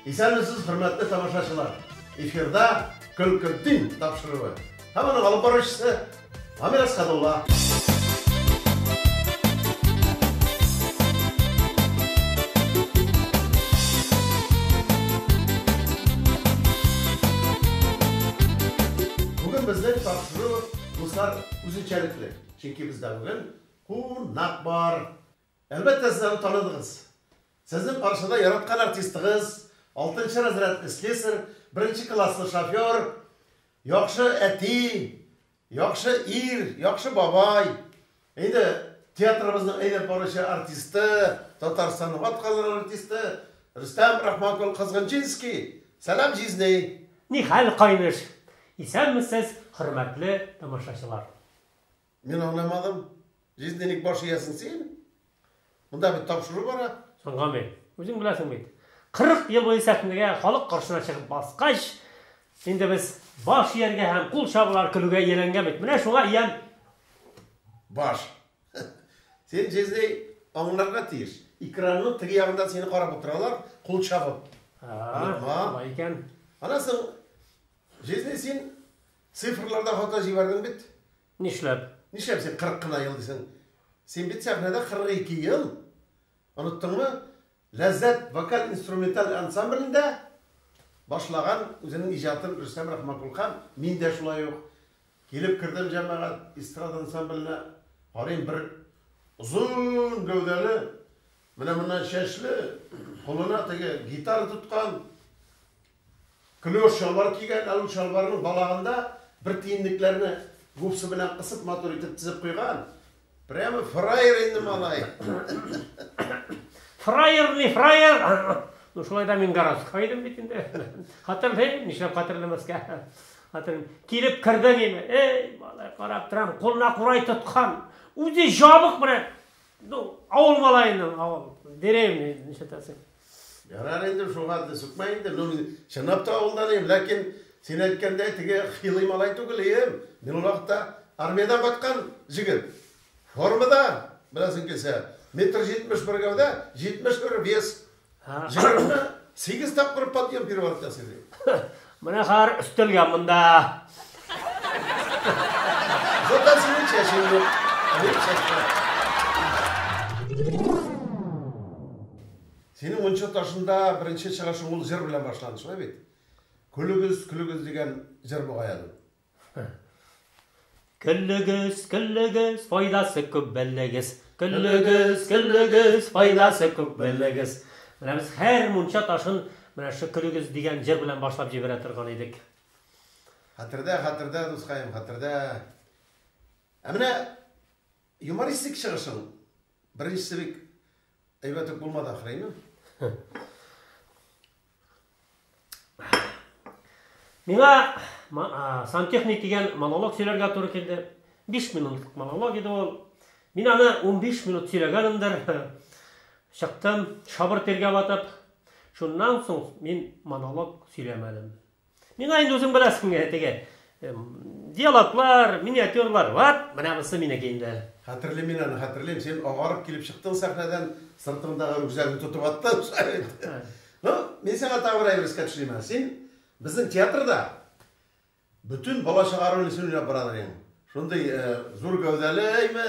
Исәнмесез, хөрмәтле тамашачылар. Эфирда Көлкөддин тапшыруы. Һәм аның алып баручысы Амир Асхадулла. Бүген безнең тапшыру, дуслар, үзенчәлекле. Чөнки бездә бүген кунак бар. Әлбәттә, сез аны таныдыгыз. Сезнең каршыда яраткан артистыгыз, алтынчы разрядлы слесарь, беренче класслы шофер, яхшы әти, яхшы ир, яхшы бабай. Инде театрыбызның әйдәп баручы артисты, Татарстанның атказанган артисты Рөстәм Рахманкул Кызгынчинский. Сәлам, җизни! Нихәл, кайныш! Исәнмесез, хөрмәтле тамашачылар! Мин аңламадым. Җизни, ник баш иясең син? Монда бит тапшыру бара. Соң, Гамил, үзең беләсең бит. 40 ел буе сәхнәгә халык каршына чыгып баскач, инде без баш ияргә һәм кул чабулар көлүгә ияләнгән бит. Менә шуңа иям. Баш. Син, җизни, аңларга тиеш. Экранның теге ягында сине карап утыралар, кул чабып. Онытма. Алай икән. Аннан соң, җизни, син цифрларда хата җибәрдең бит. Нишләп? Нишләп син 40 кына ел дисең? Син бит сәхнәдә 42 ел. Оныттыңмы? Ләззәт вокаль-инструменталь ансамблендә башлаган үзенең иҗатын Рөстәм Рахманкул һәм мин дә шулай ук килеп кердем җәмәгать эстрада ансамбленә. Карыйм, бер озын гәүдәле, менә моннан чәчле, кулына теге гитара тоткан, Клёш чалбар кигән, ә ул чалбарның балагында бер тиенлекләрне гупсы белән кысып матур итеп тезеп куйган. Прямо фраер инде малай. Фраер не фраер. Ну шулай да мин городской идем бит инде. Хәтерлим, нишләп хәтерләмәскә. Хәтерлим. Килеп кердем инде. Эй, малай, карап торам, кулына курай тоткан. Үзе җабык менә. Ну, авыл малаеның, авыл, деревня, нишләтәсең. Ярар инде, шуңа да сүкмә инде. Ну, мин чынлап та авылдан идем, ләкин син әйткәндәй теге хилый малай түгел идем. Мин ул вакытта армиядән кайткан җегет. Формада, беләсең килсә, метр 71 гәүдә, 71 вес. 28 тапкыр подъем переворот ясый. Менә хәзер өстәлгә монда. Зато синең чәчең юк. Минем чәч бар. Синең мунча ташында беренче чыгышың ул җыр белән башланды, шулай бит? Көлегез, көлегез дигән җыр бугай әле. Көлегез, көлегез, файдасы күп белегез. Көлегез, көлегез, файдасы күп белегез. Менә без һәр мунча ташын менә шу көлегез дигән җыр белән башлап җибәрә торган идек. Хәтердә, хәтердә, дускаем, хәтердә. Ә менә юмористик чыгышың беренчесе бик әйбәт үк булмады ахры, әйме? Миңа сантехник дигән монолог сөйләргә туры килде. 5 минутлык монолог иде ул. Мин аны 15 минут сөйләгәнемдер. Чыктым, шабыр тиргә батып. Шуннан соң мин монолог сөйләмәдем. Миңа инде үзең беләсең, теге диалоглар, миниатюрлар, вот, менә бусы минеке инде. Хәтерлим мин аны, хәтерлим. Син агарып килеп чыктың сәхнәдән, сыртыңдагы рюкзагыңны тотып аттың. Ну, мин сиңа тагы бер әйбер искә төшерим әле. Син безнең театрда бөтен бала-чага ролен син уйнап барадыр инде. Шундый зур гәүдәле, әйме,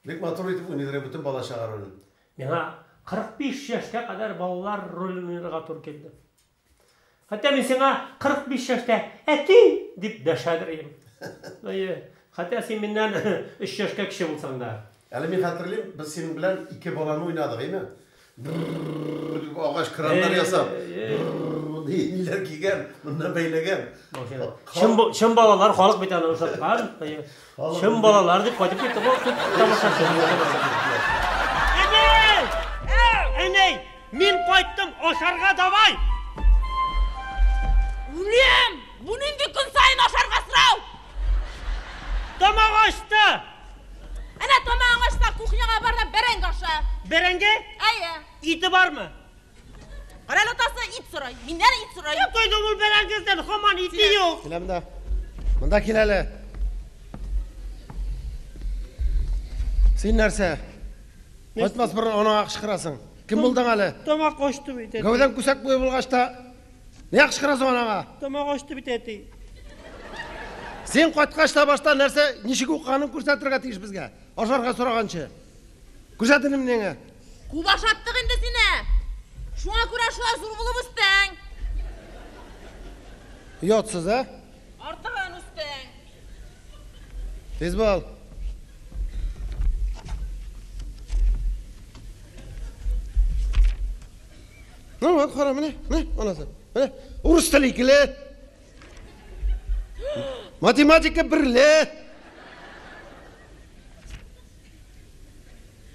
бик матур итеп уйныйдыр бөтен бала-чага ролен. Миңа 45 яшькә кадәр балалар ролен уйнарга туры килде. Хәтта мин сиңа 45 яшьтә әти дип дәшәдер идем. Әйе. Хәтта син миннән 3 яшькә кече булсаң да. Әле мин хәтерлим, без синең белән ике баланы уйнадык, әйме? Дип агач краннар ясап, ниләр кигән, моннан бәйләгән. Чын, чын балалар халык бит аны ошаткан. Чын балалар дип кайтып китте бу тамашачы. Әнәй! Әнәй! Мин кайттым, ашарга давай! Үләм! Бу нинди көн саен ашарга сорау? Тамак ачты! Әнә тамагың ачса, кухняга бар да бәрәңге аша. Бәрәңге? Әйе. Ите бармы? Кара әле атасы ит сорый. Миннән ит сорый. Я туйдым ул бәрәңгедән, һаман ите юк. Килә монда. Монда кил әле. Син нәрсә? Кайтмас борын анаңа кычкырасың. Кем булдың әле? Тамак ачты бит, әти. Гәүдәң күсәк буе булгач та, нигә кычкырасың анаңа? Тамак ачты бит, әти. Син кайткач та башта нәрсә, ничек укыганын күрсәтергә тиеш безгә. Ашарга сораганчы. Күрсәт инде минеңә. Күп ашаттык инде сине. Шуңа күрә шулай зур булып үстең. Оятсыз, ә? Артыгын үстең. Тиз бул. Ну, вот, кара, менә, менә, анасы. Менә, урыс теле икеле. Математика берле.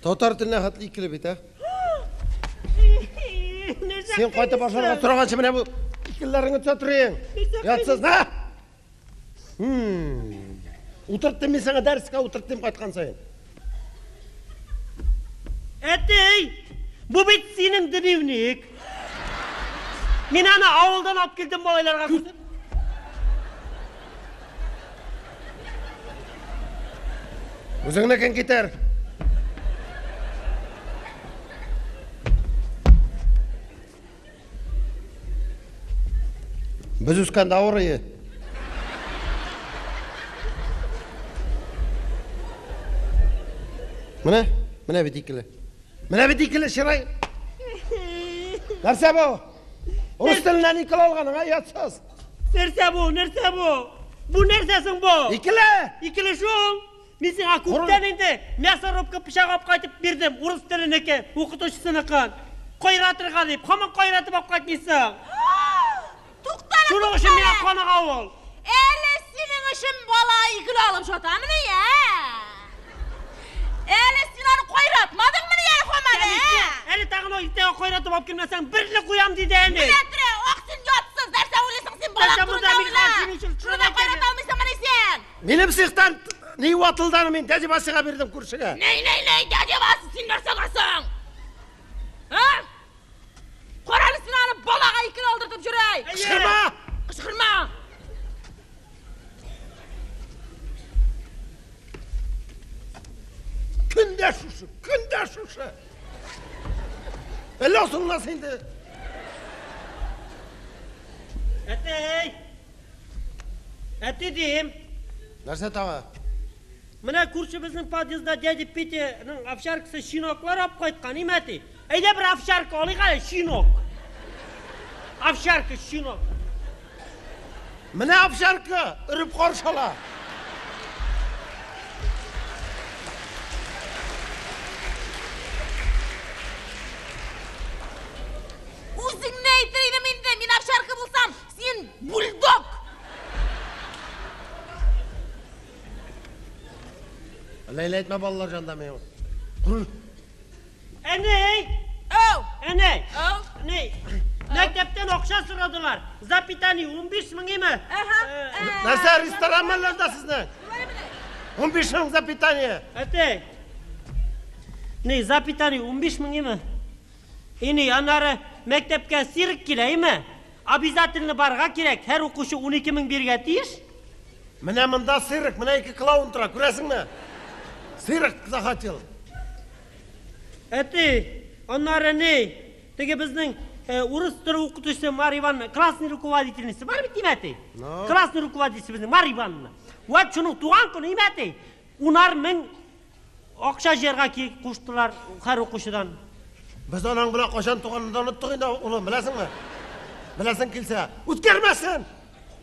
Татар теленә хәтле икеле бит, ә? Син кайтып ашарга сораганчы менә бу икеләреңне төзәтерең. Ятсыз, на! Утырттым мин сиңа дәрескә, утырттым кайткан саен. Әти, бу бит синең дневник. Мин аны авылдан алып килдем малайларга күрсәт. Үзеңнекен китер. Без үскәндә авыр ие. Менә, менә бит икеле. Менә бит икеле чырай. Нәрсә бу? Урыс теленнән икеле алганың, а, ятсыз. Нәрсә бу? Нәрсә бу? Бу нәрсә соң бу? Икеле! Икеле шул. Мин сиңа күптән инде мясорубка пычак алып кайтып бирдем, урыс теленеке, укытучысыныкын. Кайратырга дип, һаман кайратып алып кайтмыйсың. Туктале, Шуның өчен миңа каныга ул. Әле синең өчен бала икеле алып жатамыни, ә? Әле син аны кайратмадыңмыни әле һаман, ә? Әле тагын ул иртәгә кайратып алып килмәсәң, берле куям диде әни. Менә тире, ах син ятсыз, нәрсә уйлыйсың син балаң Нәрсә турында монда мин уйла. синең өчен Шуны да шуны кайрата алмыйсыңмыни син? Минем цехтан ни ватылды мин дядя Васяга бирдем күршегә. Ней, ней, ней, дядя Вася, син нәрсәгә соң? А? Карале син аны балага икеле алдыртып йөрәй. Кычкырма! Кычкырма! Көндә шушы, көндә шушы. Әллә соңнас инде. Әти! Әти дим. Нәрсә тагы? Менә күршебезнең подъездда дядя Петяның овчаркасы щеноклар алып кайткан, име әти? Әйдә бер овчарка алыйк әле, щенок. Овчарка, щенок. Менә овчарка өреп каршы ала. Үзеңне әйтер идем инде, мин овчарка булсам, син бульдог. Әллә әйтмә балалар җанда мин. Әни! Оу! Әни! Оу! Әни! Мәктәптән акча сорадылар. За питание 15 мең име? Аһа. Нәрсә ресторан мәлләрдә сезнең? 15 мең за питание. Әти! Ни, за питание 15 мең име? Ини, аннары мәктәпкә цирк килә, име? Обязательно барырга кирәк. Һәр укучы 12 мең бирергә тиеш. Менә монда цирк, менә ике клоун тора, күрәсеңме? Цирк захотел. Әти, аннары ни? Теге безнең урыс теле укытучысы Марья Ивановна, классный руководительница бар бит, име, әти? Ну? Классный руководитель безнең Марья Ивановна. Вот шуның туган көне, име, әти? Унар мең акча җыярга куштылар һәр укучыдан. Без аның белән кайчан туганын да оныттык инде, улым, беләсеңме? Беләсең килсә, үткәрмәсен!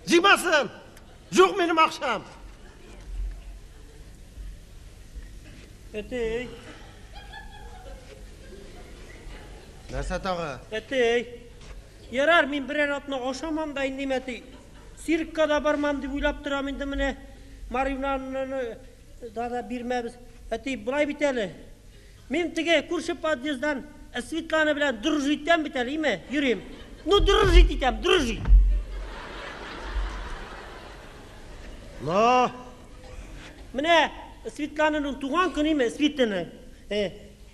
Җыймасын! Юк минем акчам! Әти, Нәрсә тагы? әти. Ярар, мин берәр атна ашамам да инде, әти. Циркка да бармам дип уйлап торам инде менә. Марья Ивановнаны да бирмәбез. Әти, болай бит әле. Мин теге күрше подъезддан Светлана белән дружить итәм бит әле, име? Йөрим. Ну, дружить итәм, дружить. Но! Менә Светлананың туган көне име, Светлана.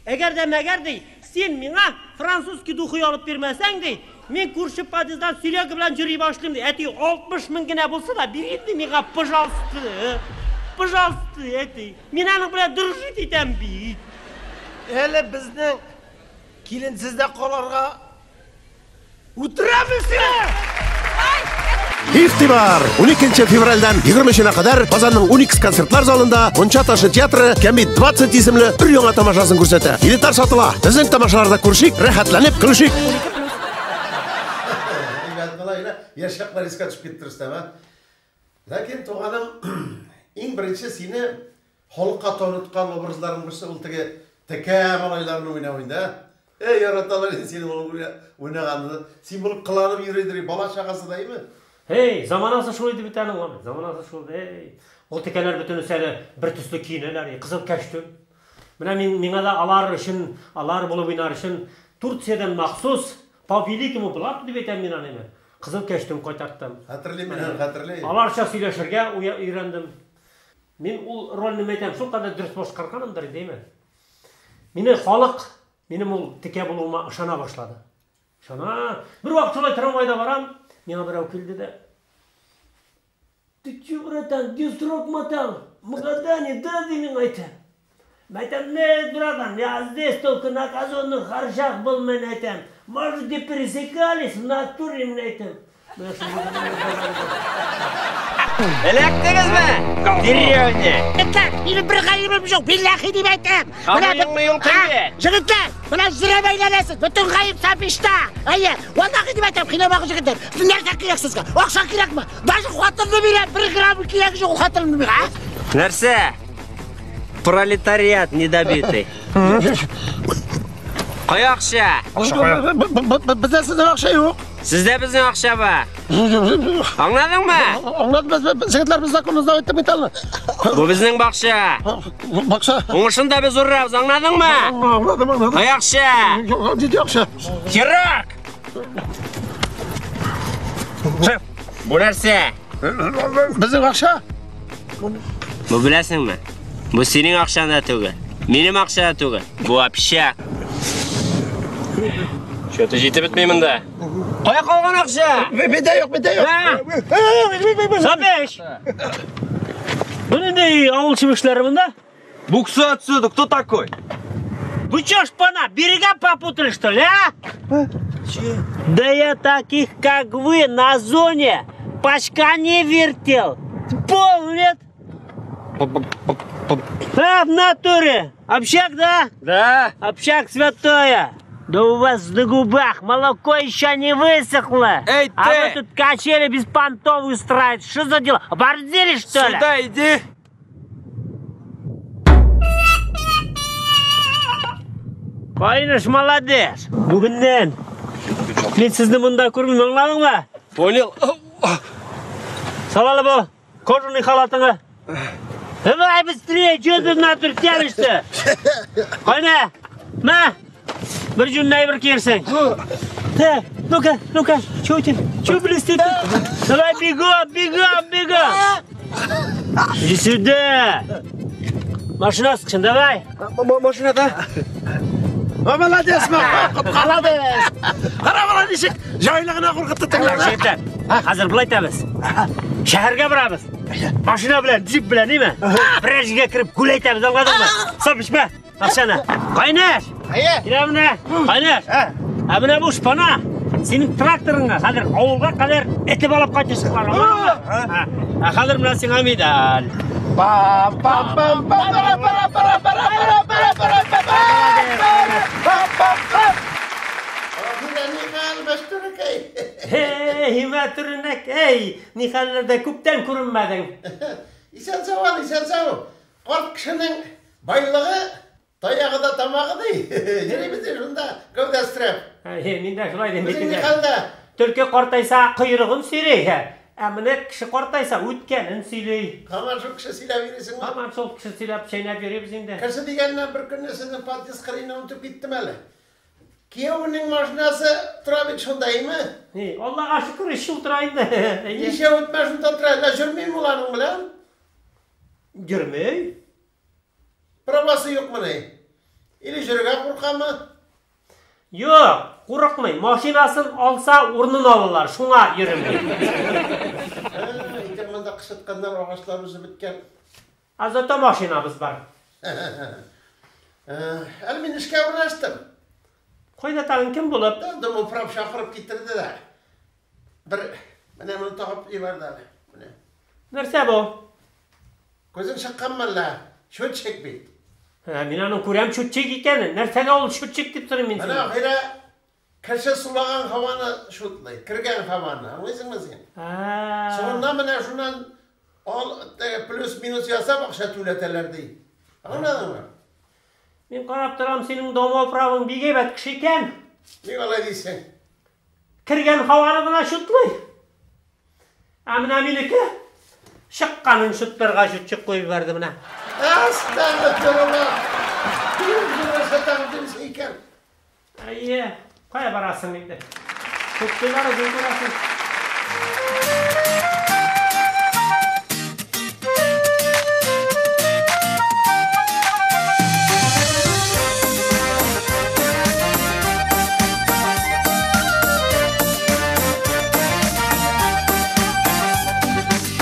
Әгәр дә мәгәр ди, син миңа французский духи алып бирмәсәң ди, мин күрше подъезддан Серега белән йөри башлыйм ди. Әти, 60 мең генә булса да бир инде миңа, пожалуйста. Пожалуйста, әти. Мин аның белән дружить итәм бит. Әле безнең Киленсез дә калырга. Үтерәм мин сине! Игътибар! 12 февральдән 23-нә кадәр Казанның Уникс концертлар залында Мунча ташы театры Кәмит 20 исемле бер яңа тамашасын күрсәтә. Билетлар сатыла. Безнең тамашаларда күрешик, рәхәтләнеп көлешик. Әйбәт була, әйбәт. Яшь чаклар искә төшеп китте, Рөстәм, а? Ләкин, туганым, иң беренче сине халыкка таныткан образларның берсе ул теге текә малайларны уйнау инде, а? Эй, яраталар инде синең ул уйнаганны. Син булып кыланып йөридер, бала чагасы да, әйме? Эй, заманасы шул иде бит аның, абый, заманасы шул. Эй, ул текәләр бөтенесе әле бер төсле киенәләр, кызыл кәчтүм. Менә мин миңа да алар өчен, алар булып уйнар өчен Турциядән махсус по великому блату дип әйтәм мин аны инде. Кызыл кәчтүм кайтарттым. Хәтерлим мин аны, хәтерлим. Аларча сөйләшергә өйрәндем. Мин ул рольне мәйтәм, шулкадәр дөрес башкарганымдыр инде, әйме? Мине халык минем ул текә булуыма ышана башлады. Ышана. Бер вакыт шулай трамвайда барам, миңа берәү килде дә. Ты чё, братан, где срок мотал? В Магадане, да, ди миңа әйтә. Мин әйтәм, нет, братан, я здесь только на казенных харчах был, мин әйтәм. Может, где пересекались, в натуре, мин әйтәм. Менә шундый. Эләктегезме? Деревня. Егетләр, минем бер гаебем юк, билләхи дип әйтәм. Абыеңны юк инде. Егетләр, менә зря бәйләнәсез. Бөтен гаеп Сабишта. Әйе, валлахи дип әйтәм, кыйнамагыз егетләр. Сез нәрсә кирәк сезгә? Акча кирәкме? Даже хатынны бирәм, бер грамм кирәк юк хатынны миңа. Нәрсә? Пролетариат недобитый. Кая акча? Бездә сезнең акча юк. Сездә безнең акча бар. Аңладыңмы? Аңладым, без егетләр без законны знать итеп бит әле. Бу безнең бакча. Бакча. Уңышын да без урабыз, аңладыңмы? Аңладым, аңладым. Кая акча? Нинди акча? Херак! Шеф. Бу нәрсә? Безнең акча. Бу беләсеңме? Бу синең акчаң да түгел. Минем акча да түгел. Бу общак. Что-то җитеп бетми монда. Кая калган акча? Бездә юк, бездә юк. Сабиш! Бу нинди авыл чебешләре монда? Буксуй отсюда, кто такой? Вы чё, шпана, берега попутали, что ли, а? Да я таких, как вы, на зоне пачка не вертел. Пол нет? А, в натуре. Общак, да? Да. Общак святое. Да у вас на губах молоко еще не высохло. Эй, А ты! вы тут качели без понтов устраиваете. Что за дело? Оборзели, что ли? Сюда иди. Кайныш, молодец. Бүгеннән мин сезне монда күрмим, аңладыңмы? Понял? Сал әле бу кожаный халатыңны. Давай быстрее, что ты натур тянешься? Кайна, на, бер җүнле бер киерсең. Так, ну-ка, ну-ка, что у тебя? Что блестит? Давай бегом, бегом, бегом. Иди сюда. Машина сыксын, давай. Машинада. Молодец, молодец. Кара бала ничек җайлы гына куркытты тегеләрне. Егетләр, хәзер болай итәбез. Шәһәргә барабыз. Машина белән, джип белән, ниме? Берәр җиргә кереп гүләйтәбез, аңладыңмы? Сап ичмә, акчаны. Кайнаш! Әйе. Килә менә. Кайнаш. Ә менә бу шпана синең тракторыңа хәзер авылга кадәр этеп алып кайтачаклар, аңладыңмы? Ә хәзер менә сиңа медаль. Пам пам пам пам пара пара пара пара пара пара пара пара пам пам. Һей, Мәтүренәк, эй, ни хәлләрдә күптән күренмәдең. Исән сау ал, исән сау. Карт кешенең байлыгы таягы да тамагы ди. Йөрибез ди шунда гәүдә өстерәп. Әй, мин дә шулай дим бит Үзең ни инде. хәлдә? Төлке картайса койрыгын сөйри, ә менә кеше картайса үткәнен сөйли. Һаман шул кеше сөйләп йөрисеңме? Һаман шул кеше сөйләп чәйнәп йөрибез инде. Кеше дигәннән бер көнне сезнең подъезд кырыена үтеп киттем әле. Кияүнең машинасы тора бит шунда, име? Ни, Аллага шөкер, өч ел тора инде. Әйе. Ничә үтмә шунда тора, әллә йөрмиме ул аның белән? Йөрми. Правасы юкмыни? Или йөрергә куркамы? Юк, курыкмый. Машинасын алса, урынын алалар. Шуңа йөрми. Икән монда кычытканнар, агачлар үсеп беткән. Ә зато машинабыз бар. Әле мин эшкә урнаштым. Кайда тагын кем булып? Да, домоуправ чакырып китерде дә. Бер менә моны тагып җибәрде әле. Менә. Нәрсә бу? Күзең чыкканмы әллә? Счетчик бит. Ә, мин аның күрәм счетчик икәнен. Нәрсәгә ул счетчик дип сорыйм мин Менә синнән. ахирә кеше сулаган һаваны шутлый, кергән һаваны. Аңлыйсыңмы син? Ә. Соңыннан менә шуннан ал теге плюс-минус ясап акча түләтәләр ди. Аңладыңмы? Мин карап торам, синең домоуправың бик әйбәт кеше икән. Ник алай дисең? Кергән һаваны гына шутлый. Ә менә минеке чыкканын шутларга счетчик куеп җибәрде менә. Әстәгъфирулла. Кем нәрсә тагып икән? Әйе, кая барасың инде? Шутлыйлар үзең күрәсең.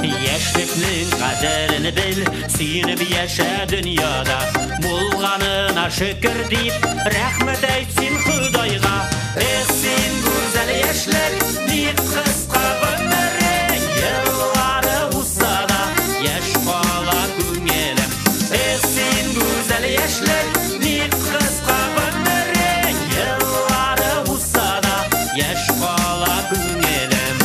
Яшьлекнең кадерен бел, сөенеп яшә дөньяда. Булганына шөкер дип, рәхмәт әйт син Ходайга. Эх, син гүзәл яшьлек, ник кыска гомерең, еллары узса да, яшь кала күңелем. Эх, син гүзәл яшьлек, ник кыска гомерең, еллары узса да, яшь кала күңелем.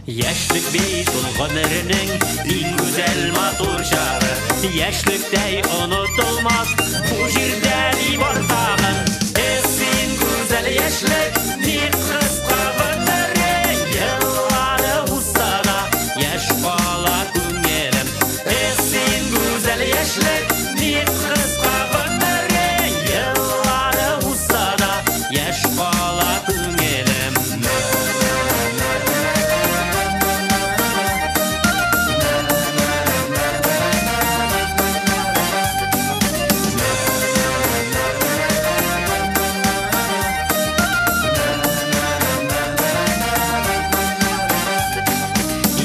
Яшьлек бит ул гомернең иң гүзәл матур чагы. Яшьлектәй онытылмас бу җирдә ни бар тагын. Эх, син гүзәл яшьлек, ник кыска гомерең, еллары узса да, яшь кала күңелем. Эх, син гүзәл яшьлек, ник кыска гомерең, еллары узса да, яшь кала күңелем.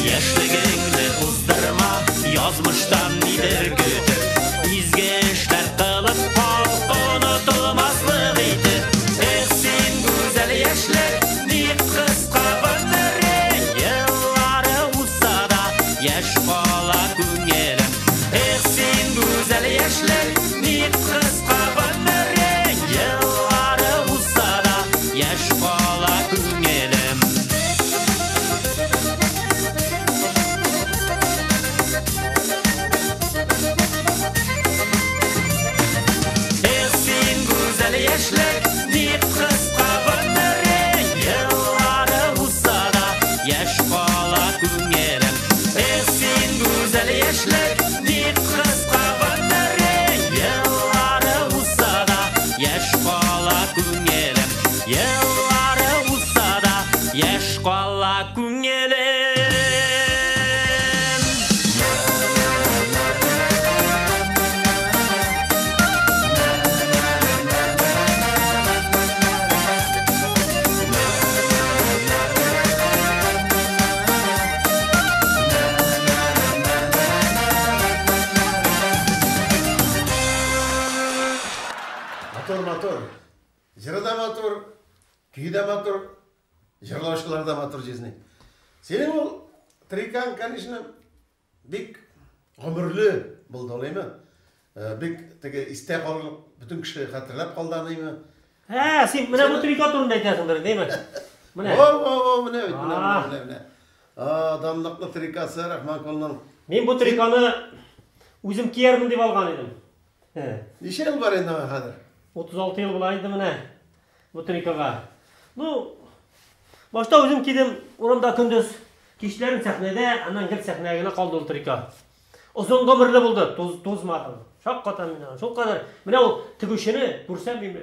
Яшьлегеңне уздырма, язмыштан нидер көтеп, изге эшләр кылып кал, онытылмаслык итеп. Эх, син гүзәл яшьлек, ник кыска гомерең, еллары узса да, яшь кала күңелем. Эх, син гүзәл яшьлек, ник кыска гомерең, еллары узса да, яшь кала күңелем. Эх, син гүзәл яшьлек, ник кыска гомерең, еллары узса да, яшь кала күңелем. Эх, син гүзәл яшьлек, ник кыска гомерең, еллары узса да, яшь кала күңелем. Еллары узса да, яшь кала күңелем. Матур, матур. Җыры да матур, көе дә матур, җырлаучылар да матур җизни. Синең ул трикаң, конечно, бик гомерле булды, алаймы? Бик теге истә калырлык, бөтен кеше хәтерләп калды аныймы? Ә, син менә бу трико турында әйтәсеңдер, димме? Менә. Во, во, во, менә бит, менә, менә, менә, менә. А, данлыклы трикасы Рахманкулның. Мин бу триконы үзем киярмен дип алган идем. Ничә ел бар инде аңа хәзер? 36 ел була инде менә бу трикога. Ну, башта үзем кидем, урамда көндез, кичләрен сәхнәдә, аннан гел сәхнәгә генә калды ул трико. Озын гомерле булды, туз, тузмады. Шаккатам мин аңа. Шул кадәр. Менә ул тегүчене күрсәм мин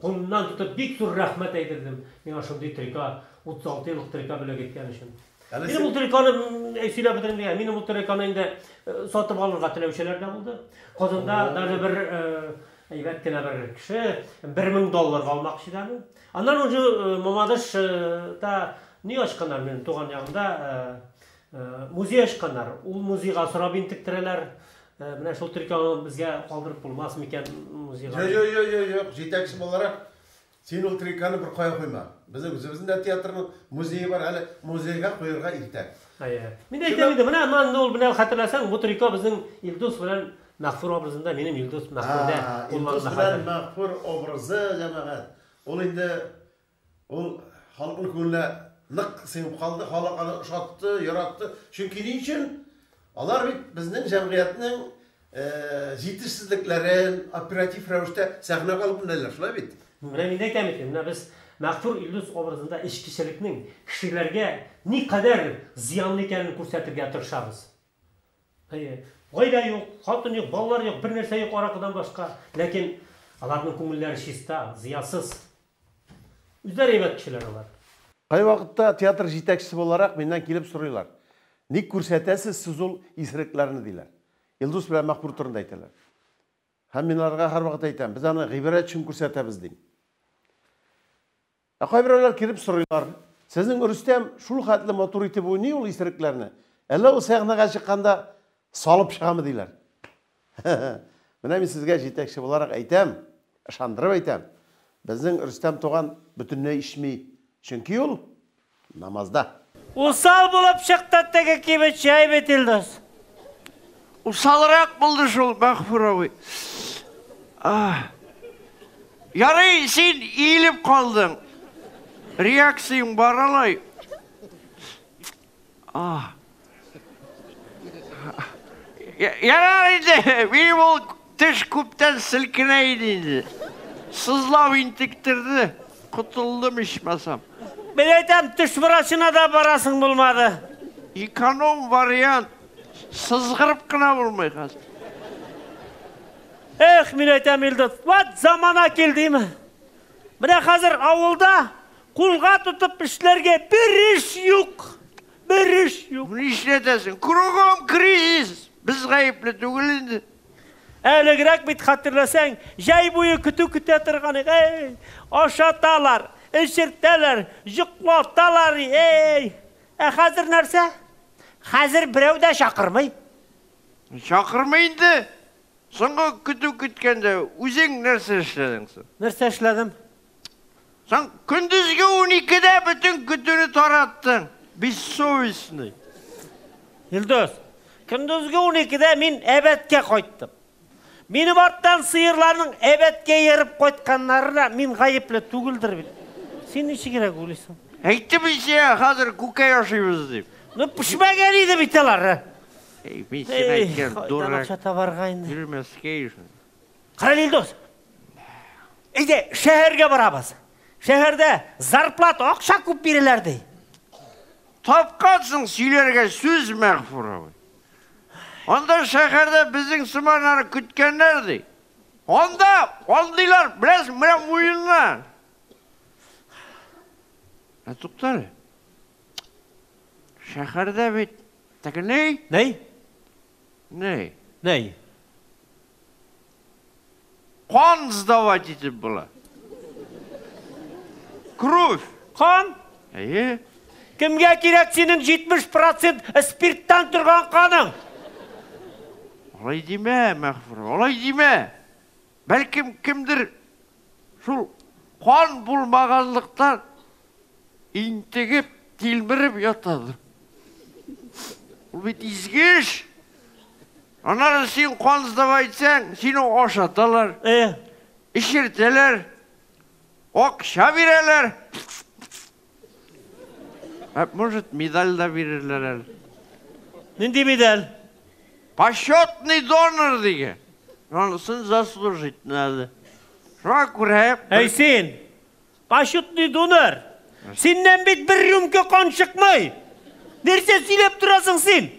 кулыннан тотып бик зур рәхмәт әйтердем. Миңа шундый трико, 36 еллык трико бүләк иткән өчен. Әле Минем син- ул триконы сөйләп бетерим дигән. Минем ул триконы инде сатып алырга теләүчеләр дә булды. Казанда даже бер әйбәт кенә бер кеше 1000 долларга алмакчы иде аны. Аннан уже Мамадышта ни ачканнар минем туган ягымда. Музей ачканнар. Ул музейга сорап интектерәләр. Менә шул триконы безгә калдырып булмас микән музейга? Юк, юк, юк, юк, җитәкче буларак син ул триконы бер кая куйма. Безнең үзебезнең дә театрның музее бар, әле музейга куярга иртә. Әйе. Мин әйтәм инде, менә аннан ул менә хәтерләсәң, бу трико безнең Илдус белән Мәгъфур образында, минем Илдус Мәгъфурдә Илдус белән Мәгъфур образы, җәмәгать. Ул инде ул халыкның күңеленә нык сеңеп калды, халык аны ошатты, яратты. Чөнки ни өчен? Алар бит безнең җәмгыятьнең җитешсезлекләрен оператив рәвештә сәхнәгә алып менәләр, шулай бит? Менә мин әйтәм икән, менә без Мәгъфур Илдус образында эчкечелекнең кешеләргә никадәр зыянлы икәнен күрсәтергә тырышабыз. Әйе, гаилә юк, хатын юк, балалар юк, бер нәрсә юк аракыдан башка. Ләкин аларның күңелләре чиста, зыясыз. Үзләре әйбәт кешеләр алар. Кайвакытта театр җитәкчесе буларак миннән килеп сорыйлар. Ник күрсәтәсез сез ул исерекләрне, диләр. Илдус белән Мәгъфур турында әйтәләр. Һәм мин аларга һәрвакыт әйтәм, без аны гыйбрәт өчен күрсәтәбез, дим. Ә кайберәүләр килеп сорыйлар, сезнең Рөстәм шул хәтле матур итеп уйный ул исерекләрне, әллә ул сәхнәгә чыкканда салып чыгамы, диләр. Менә мин сезгә җитәкче буларак әйтәм, ышандырып әйтәм, безнең Рөстәм туган бөтенләй эчми, чөнки ул намазда. Усал булып чыкты теге кибетче, әй бит, Илдус. Усалрак булды шул, Мәгъфур абый. Ярый, син иелеп калдың. Реакцияң бар алай. Ярар инде, минем ул теш күптән селкенә иде инде. Сызлау интектерде, котылдым ичмасам. Мин әйтәм, теш врачына да барасың булмады. Эконом вариант, сызгырып кына булмый хәзер. Эх, мин әйтәм, Илдус, вот замана килдеме? Менә хәзер авылда кулга тотып эшләргә бер эш юк. Бер эш юк. Нишләтәсең? Кругом кризис. Без гаепле түгел инде. Әлегрәк бит хәтерләсәң, җәй буе көтү көтә торган идек. Эй, ашаталар, эчертәләр, йоклаталар, эй. Ә хәзер нәрсә? Хәзер берәү дә чакырмый. Чакырмый инде. Соңгы көтү көткәндә үзең нәрсә эшләдең соң? Нәрсә эшләдем? Соң көндезге 12-дә бөтен көтүне тараттың. Бессовестный. Илдус, көндезге 12-дә мин әбәткә кайттым. Минем арттан сыерларның әбәткә ерып кайтканнарына мин гаепле түгелдер бит. Син ничегрәк уйлыйсың? Әйттем мин сиңа, хәзер күкәй ашыйбыз дип. Ну, пешмәгән иде бит алар. Эй, мин сиңа әйткән, дурак. Акча табарга инде. Йөрмәскә ишен. Кара, Илдус. Әйдә, шәһәргә барабыз. Шәһәрдә зарплата, акча күп бирәләр ди. Тапкансың сөйләргә сүз, Мәгъфур абый. Анда шәһәрдә безнең сыманнары көткәннәр ди. Анда алдыйлар, беләсең, менә муеннан. Ә тукта әле. Шәһәрдә бит теге ни? Ни? Ни? Ни? Кан сдавать итеп була. Кровь. Кан? Әйе. Кемгә кирәк синең 70% спирттан торган каның? Алай димә, Мәгъфур, алай димә. Бәлкем кемдер шул кан булмаганлыктан интегеп, тилмереп ятадыр. Ул бит изге эш. Аннары син кан сдавать итсәң, сине ашаталар, эчертәләр, акча бирәләр. Ә может, медаль да бирерләр әле. Нинди медаль? Почетный донор дигән. Анысын заслужить надо. Шуңа күрә... Әй син, почетный донор! Синнән бит бер рюмка кан чыкмый! Нәрсә сөйләп торасың син?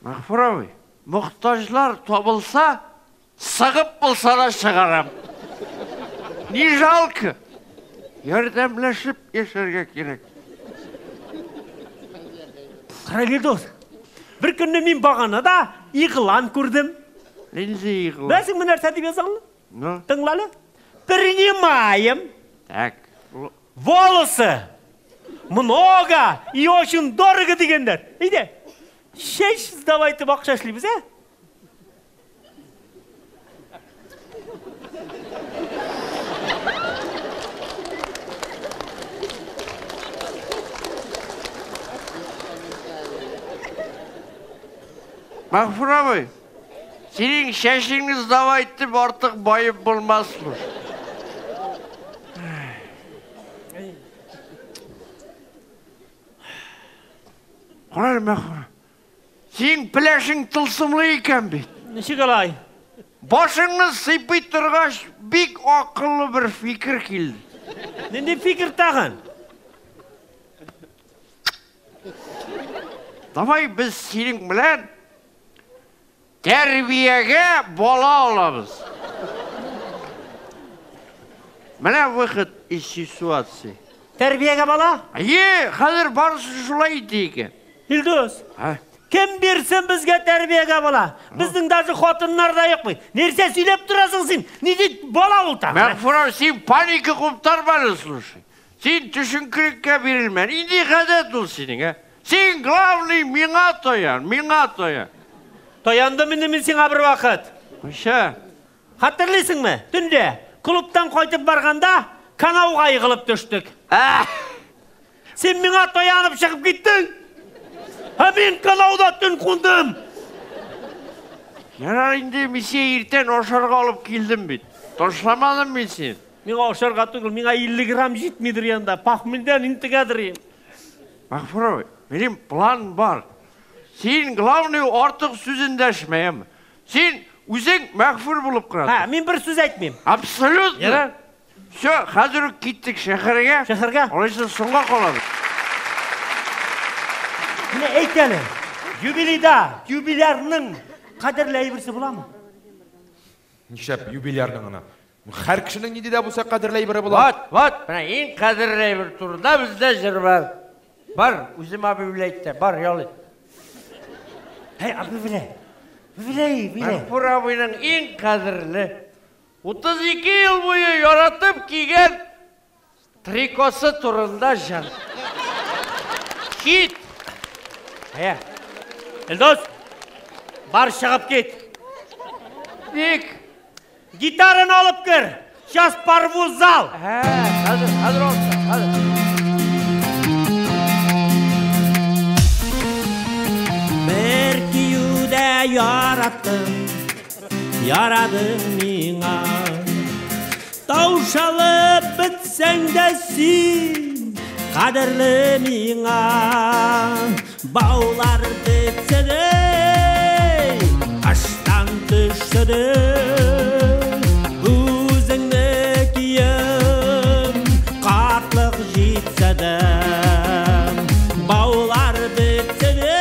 Мәгъфур абый, мохтаҗлар табылса, сыгып булса да чыгарам. Не жалко. Ярдәмләшеп яшәргә кирәк. Кара, Илдус, бер көнне мин баганада игълан күрдем. Нинди игълан? Беләсеңме нәрсә дип язганлы? Ну? Тыңла әле. Принимаем. Так. Волосы. Много и очень дорого дигәннәр. Әйдә, чәч сдавай итеп акча эшлибез, ә? Мәгъфур абый, синең чәчеңне сдавай итеп артык баеп булмас, слушай. Кара әле, Мәгъфур. Синең пеләшең тылсымлы икән бит. Ничек алай? Башыңны сыйпый торгач, бик акыллы бер фикер килде. Нинди фикер тагын? Давай без синең белән тәрбиягә бала алабыз. Менә выход из ситуации. Тәрбиягә бала? Әйе, хәзер барысы шулай итә икән. Илдус, кем бирсен безгә тәрбиягә бала? Безнең даже хатыннар да юк бит. Нәрсә сөйләп торасың син? Нинди бала ул тагын? Мәгъфур, син паника куптарма әле, слушай. Син төшенкелеккә бирелмә. Нинди гадәт ул синең, ә? Син, главный, миңа таян, миңа таян. Таяндым инде мин сиңа бер вакыт. Кайчан? Хәтерлисеңме? Төнлә клубтан кайтып барганда канауга егылып төштек. Ә! Син миңа таянып чыгып киттең. Ә мин канауда төн кундым. Ярар инде, мин сине иртән ашарга алып килдем бит. Ташламадым мин сине. Миңа ашарга түгел, миңа 50 грамм җитмидер янда. Пахмельдән интегәдер. Мәгъфур абый, минем план бар. Син, главный, артык сүз эндәшмә, яме. Син үзең мәгъфүр булып кына Һә, мин бер сүз әйтмим. Абсолютно. Ярар. Все, хәзер үк киттек шәһәргә. Шәһәргә? Алайса соңга калабыз. Менә әйт әле, юбилейда юбилярның кадерле әйберсе буламы? Нишләп юбилярның гына? Һәр кешенең нинди дә булса кадерле әйбере була. Вот, вот, менә иң кадерле әйбер турында бездә җыр бар. Бар, үзем абый әйтте, бар, ял ит. Һәй, абый белә. Белә, белә. Мәгъфур абыйның иң кадерле 32 ел буе яратып кигән трикосы турында җыр. Кит! Әйә. Илдус, бар чыгып кит. Ник? Гитараны алып кер. Сейчас порву зал. Ә, хәзер, хәзер алып хәзер. Бер киюдә яраттым, ярадың миңа. Таушалып бетсәң дә син, кадерле миңа. Баулар бетсә дә, аштан төшсә дә, үзеңне кием, картлык җитсә дә. Баулар бетсә дә,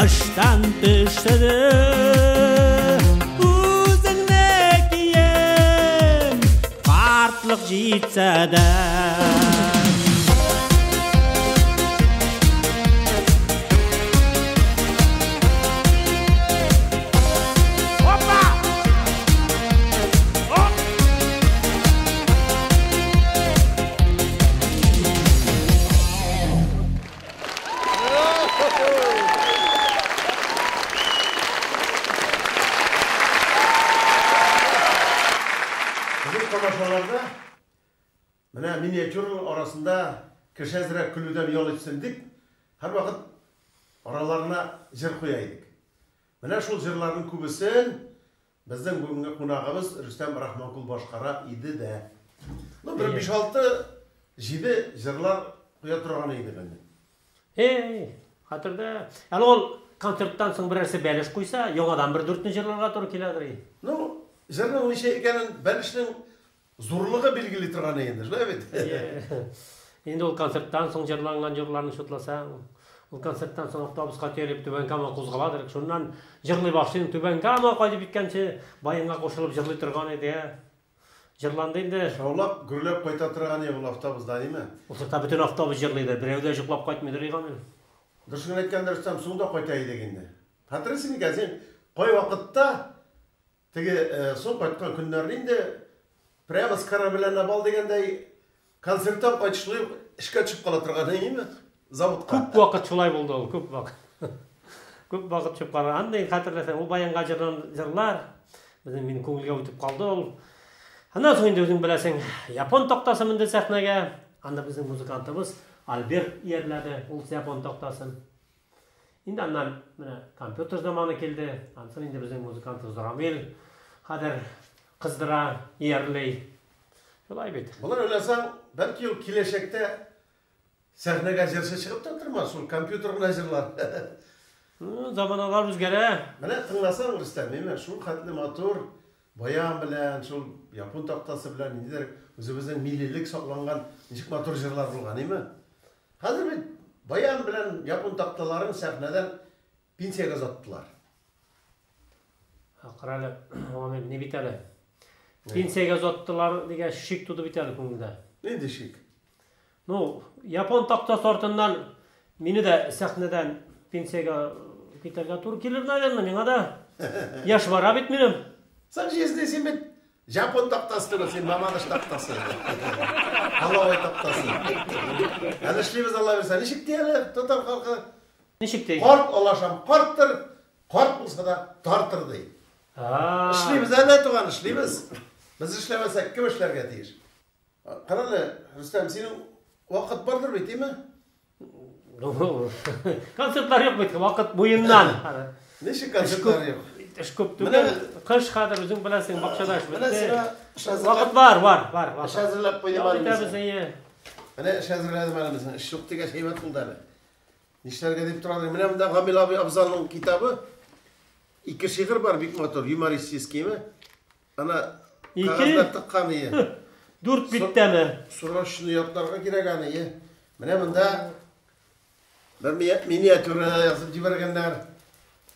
аштан төшсә дә, үзеңне кием, картлык җитсә дә. Безнең тамашаларда менә миниатюралар арасында кеше әзрәк көлүдән ял итсен дип, һәрвакыт араларына җыр куя идек. Менә шул җырларның күбесен безнең бүгенге кунагыбыз Рөстәм Рахманкул башкара иде дә. Ну, бер 5-6, 7 җырлар куя торган иде инде. Эй, хәтердә. Әле ул концерттан соң берәрсе бәлеш куйса, яңадан бер дүртне җырларга туры киләдер. Ну, җырның ничә икәнен бәлешнең зурлыгы билгели торган инде, шулай бит? Инде ул концерттан соң җырланган җырларны шутласаң, ул концерттан соң автобуска төялеп Түбән Кама кузгаладыр. Шуннан җырлый башлыйм, Түбән Кама кайтып җиткәнче баянга кушылып җырлый торган иде. Җырланды инде. Шаулап, гөрләп кайта торган иде ул автобусда, әйеме? Ул чакта бөтен автобус җырлый иде, берәү дә йоклап кайтмыйдыр Гамил. Дөресен генә әйткәндә, Рөстәм, соң да кайта идек инде. Хәтерлисең микән, син кай вакытта теге соң кайткан көннәрне инде прямо с корабля на бал дигәндәй концерттан кайтышлый эшкә төшеп кала торган, әйеме? Заводка. Күп вакыт шулай булды ул, күп вакыт. Күп вакыт төшеп кала. Андый хәтерләсәң, ул баянга җырлан җырлар безнең минем күңелгә үтеп калды ул. Аннан соң инде үзең беләсең, япон тактасы менде сәхнәгә. Анда безнең музыкантыбыз Альберт иярләде ул япон тактасын. Инде аннан менә компьютер заманы килде. Ансын инде безнең музыкантыбыз Рамил хәзер кыздыра, иярли. Шулай бит. Болай уйласаң, бәлки ул киләчәктә сәхнәгә җырчы чыгып та тормас, ул компьютер гына җырлар. Заманалар үзгәрә. Менә тыңласаң, Рөстәм, әйме, шул хәтле матур баян белән, шул япон тактасы белән ниндидер үзебезнең миллилек сакланган ничек матур җырлар булган, әйме? Хәзер бит баян белән япон такталарын сәхнәдән пенсиягә озаттылар. Кара әле, Гамил, ни бит әле. Пенсиягә озаттылар дигәч, шик туды бит әле күңелдә. Нинди шик? Ну, япон тактасы артыннан мине дә сәхнәдән пенсиягә китәргә туры килер, наверное, миңа да. Яшь бара бит минем. Соң җизни, син бит Жапон тактасы түгел, син Мамадыш тактасы. Алабай тактасы. Әле эшлибез Алла бирсә. Ничек ди әле татар халкы? Ничек ди? Карт алашам карттыр, карт булса да тартыр ди. Эшлибез әле, туган, эшлибез. Без эшләмәсәк, кем эшләргә тиеш? Кара әле, Рөстәм, синең вакыт бардыр бит, име? Концертлар юк бит, вакыт буеннан. Ничек концертлар юк? Эш күп түгел. Кыш хәзер үзең беләсең, бакчада эш бетте. Вакыт бар, бар, бар. Эш әзерләп куйдым әле. Итәбез, әйе. Менә эш әзерләдем әле безнең. Эш юк дигәч әйбәт булды әле. Нишләргә дип торалар. Менә монда Гамил абый Абзалның китабы. Ике шигырь бар, бик матур, юмористическийме. Ана кәгазьләр тыккан ие. Дүрт биттәме? Срочно ятларга кирәк аны, ие. Менә монда бер миниатюра язып җибәргәннәр.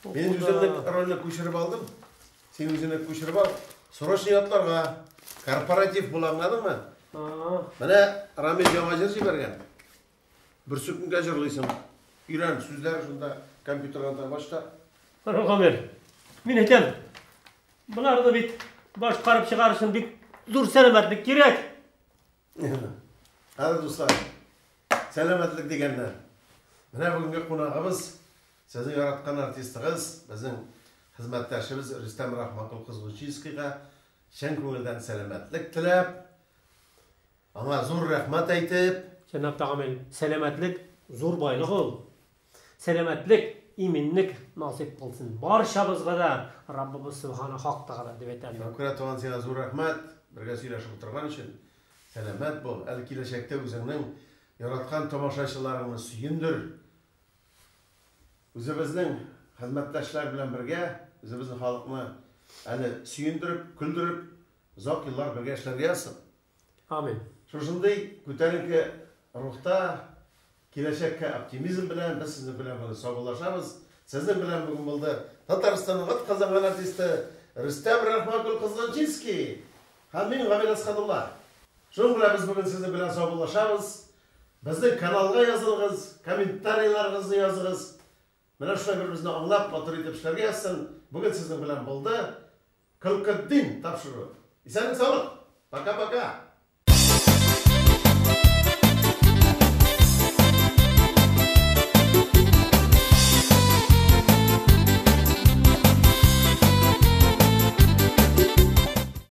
Мин үземнең рольне күчереп алдым. Син үзеңне күчереп ал. Срочно ятларга. Корпоратив була, аңладыңмы? Менә Рамил яңа җыр җибәргән. Берсе көнгә җырлыйсың. Өйрән, сүзләр шунда компьютердан табач та. Гомер, мин әйтәм, боларны бит башкарып чыгар өчен бик зур сәламәтлек кирәк. Хәзер, дуслар, сәламәтлек дигәннән. Менә бүгенге кунагыбыз, сезнең яраткан артистыгыз, безнең хезмәттәшебез Рөстәм Рахманкул Кызгунчинскийга чын күңелдән сәламәтлек теләп, Аңа зур рәхмәт әйтеп. Чынлап та, Гамил, сәламәтлек зур байлык ул. Сәламәтлек, иминлек насыйп кылсын барчабызга да Раббыбыз Сөбхана Хак Тәгалә, дип әйтәм мин. Шуңа күрә, туган, сиңа зур рәхмәт, бергә сөйләшеп утырган өчен. Сәламәт бул, әле киләчәктә үзеңнең яраткан тамашачыларыңны сөендер. Үзебезнең хезмәттәшләр белән бергә үзебезнең халыкны әле сөендереп, көлдереп, озак еллар бергә эшләргә язсын. Амин. Шушындый күтәренке рухта, киләчәккә оптимизм белән без сезнең белән бүген саубуллашабыз. Сезнең белән бүген булды Татарстанның атказанган артисты Рөстәм Рахманкул Кызганчинский һәм мин Гамил Әсхәдулла. Шуның белән без бүген сезнең белән саубуллашабыз. Безнең каналга язылыгыз, комментарийларыгызны языгыз. Менә шулай бер-беребезне аңлап, матур итеп эшләргә язсын. Бүген сезнең белән булды Көлкетдин тапшыруы. Исәнлек-саулык! Пока-пока!